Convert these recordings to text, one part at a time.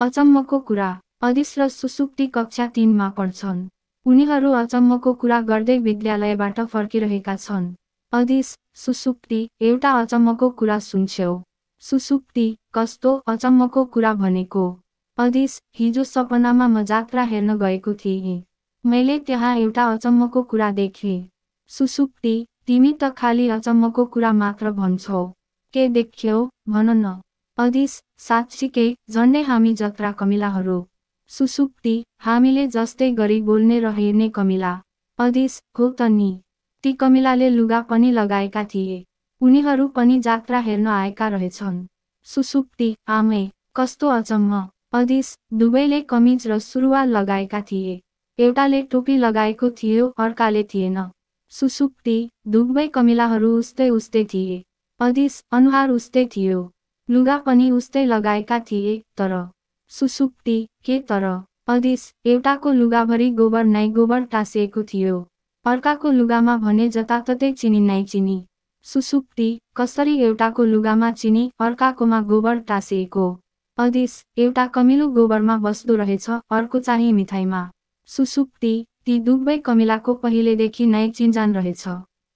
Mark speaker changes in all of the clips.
Speaker 1: अचम्मको कुरा। अदिस र सुसुप्ति कक्षा 3 मा पढ्छन्। उनीहरू अचम्मको कुरा गर्दै विद्यालयबाट फर्किरहेका छन्। अदिस, सुसुप्ति, एउटा अचम्मको कुरा सुन्छौ। सुसुप्ति, कस्तो अचम्मको कुरा भनेको? अदिस, हिजो सपनामा म जात्रा हेर्न गएको थिएँ। मैले त्यहाँ एउटा अचम्मको कुरा देखेँ। सुसुप्ति, तिमी त खाली अचम्मको कुरा मात्र भन्छौ। के देख्यौ, भन न। अदिस, साँच्चीकै झन्डै हामी जत्रा कमिलाहरू। सुसुप्ति, हामीले जस्तै गरी बोल्ने र हेर्ने कमिला। अदिस, हो त नि। ती कमिलाले लुगा पनि लगाएका थिए। उनीहरू पनि जात्रा हेर्न आएका रहेछन्। सुसुप्ति, आमे, कस्तो अचम्म। अदिस, दुवैले कमिज र सुरुवाल लगाएका थिए। एउटाले टोपी लगाएको थियो, अर्काले थिएन। सुसुप्ति, दुवै कमिलाहरू उस्तै उस्तै थिए। अदिस, अनुहार उस्तै थियो। लुगा पनि उस्तै लगाएका थिए, तर। सुसुप्ति, के तर? अदिस, एउटाको लुगाभरि गोबर नै गोबर टाँसिएको थियो। अर्काको लुगामा भने जताततै चिनी नै चिनी। सुसुप्ति, कसरी एउटाको लुगामा चिनी, अर्काकोमा गोबर टाँसिएको? अदिस, एउटा कमिलो गोबरमा बस्दो रहेछ, अर्को चाहिँ मिठाईमा। सुसुप्ति, ती दुवै कमिलाको पहिलेदेखि नै चिन्जान रहेछ।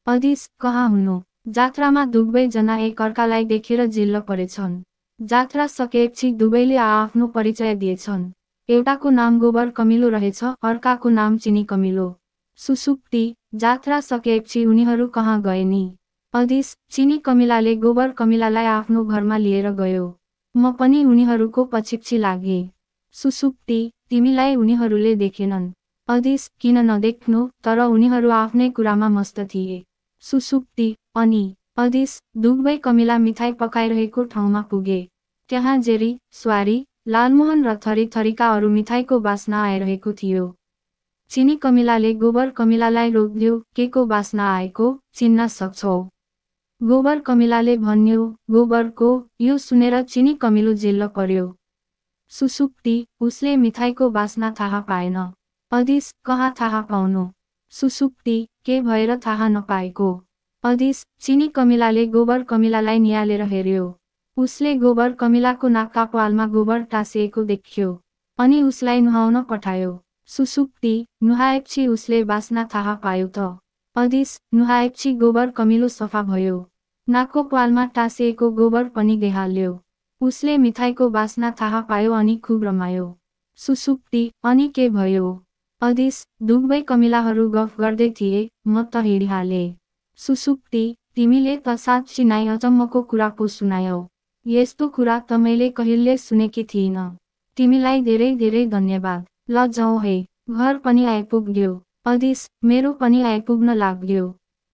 Speaker 1: अदिस, कहाँ हुनु? जात्रामा दुवै जना एक अर्कालाई देखेर जिल्ल परेछन्। जात्रा सकेपछि दुवैले आफ्नो परिचय दिएछन्। एउटाको नाम गोबर कमिलो रहेछ, अर्काको नाम चिनी कमिलो। सुसुप्ति, जात्रा सकेपछि उनीहरू कहाँ गए नि? अदिस, चिनी कमिलाले गोबर कमिलालाई आफ्नो घरमा लिएर गयो। म पनि उनीहरूको पछिपछि लागे। सुसुप्ति, तिमीलाई उनीहरूले देखेनन्? अदिस, किन नदेख्नु, तर उनीहरू आफ्नै कुरामा मस्त थिए। सुसुप्ति, अनि? अदिस, दुवै कमिला मिठाई पकाइरहेको ठाउँमा पुगे। त्यहाँ जेरी, स्वारी, लालमोहन र थरी थरीका अरू मिठाईको बास्ना आइरहेको थियो। चिनी कमिलाले गोबर कमिलालाई रोक्यो, के को बास्ना आएको, चिन्न सक्छौ? गोबर कमिलाले भन्यो, गोबरको। यो सुनेर चिनी कमिलो जिल्ल पर्यो। सुसुप्ति, उसले मिठाईको बास्ना थाहा पाएन। अदिस, कहाँ थाहा पाउनु? सुसुप्ति, के भएर थाहा नपाएको? अदिस, चिनी कमिलाले गोबर कमिलालाई निहालेर हेर्यो। उसले गोबर कमिलाको नाकका पालमा गोबर टाँसिएको देख्यो। अनि उसलाई नुहाउन पठायो। सुसुप्ति, नुहाएपछि उसले बास्ना थाहा पायो त? अदिस, नुहाएपछि गोबर कमिलो सफा भयो। नाकको पालमा टाँसिएको गोबर पनि देहाल्यो। उसले मिठाईको बास्ना थाहा पायो अनि खुब रमायो। सुसुप्ति, अनि के भयो? अदिस, दुवै कमिलाहरू गफ गर्दै थिए, म त हिँडिहालेँ। सुसुप्ति, तिमीले त साँच्ची नै अचम्मको कुरा पो सुनायौ। यस्तो कुरा त मैले कहिल्यै सुनेकी थिइन। तिमीलाई धेरै धेरै धन्यवाद। ल जाउँ है, घर पनि आइपुग्यो। अदिस, मेरो पनि आइपुग्न लाग्यो।